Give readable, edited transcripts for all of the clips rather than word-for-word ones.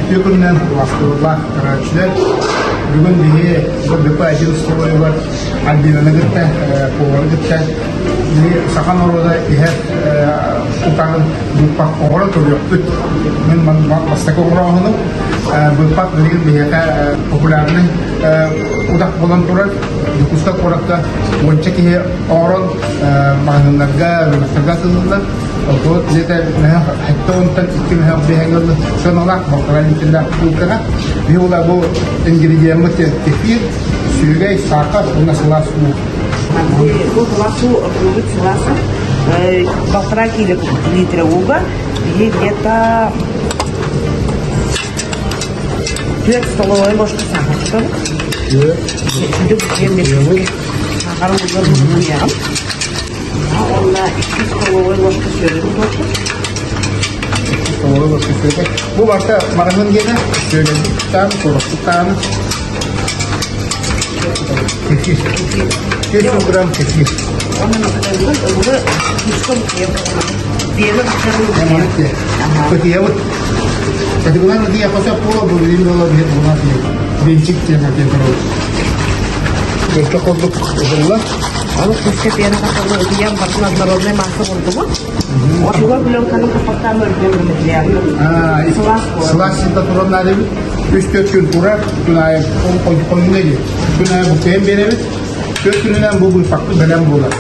Үтүө күнүнэн убаастабыллаах көрөөччүлэр! Бүгүн биһи БДП-1 остолобуйугар Альбинаны кытта, повары кытта биһи саха норуота иһэр утаҕын быыппах оҥорон көрүөхпүт. Мин бастакы оҥорооһунум быыппах билигин биһиэхэ популярный утах буолан турар. Дьокуускай куоракка уонча киһи оҥорон маҕаһыыннарга, рыночтарга атыылыыллар. Отуот где-то мөһөх хэттэ онтон икки мөһөх биһэҥ сыаналаах балтараа литрэлээх бутылкаҕа. Биһи була бу ингредиеммыт кефир, сүөгэй, саахар уонна сылаас уу. Бу сылаас уу отуубут сылаас балтараа киилэ литра ууга биһи где-то түөрт столовой ложка саахар кутабыт. Саахар ууга бутуйаҕын. Уонна икки столовой ложка сүөгэй кутуохпут. Столовой ложка сүөгэй. Бу барыта мараһын диэнэ сүөгэйбит тааны, куораппыт тааны. Кефир. 400 грамм кефир. Уонна макароннары ыллы куском белый Көтүйэбит. Катыгынан ытыйа хосо буола бу билин буола биһир була Венчик диэн диэн көрөбүт. Көстө курдук ытылла. Ол кускэ пена хасаллы ытыйан батын однородный масса бурдубут. Отуга пленканы капаттаан өргөн гымытыйан. Сылаас сылаас температуран наадабыт. Үс-төрт күн турар, күн аайы хойуна диye. Күн аайы буккайан биэрэбит. Төрт күнүнэн бу быыппакпыт бэлэм буолар.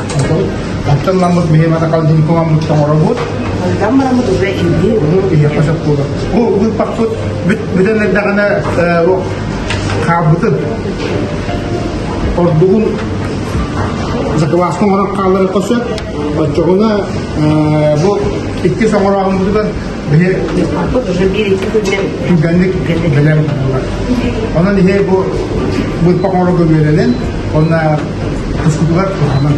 Оттон ламмыт биһи мана холодильникка ламмыт тоҥоробут. Онтон бараммыт уже илии. Иһиэххэ сөп буолар. Бу быыппакпыт бүтэн эрдэҕинэ хаалбытын ордугун закваска оҥорон хаалларыахха сөп. Оччоҕуна бу иккис оҥорооһуммутугар биһи уже биир-икки күнүнэн түргэнник бэлэм буолар. Онон иһи бу быыппах оҥорорго үөрэнэн, уонна тускутугар туһанан.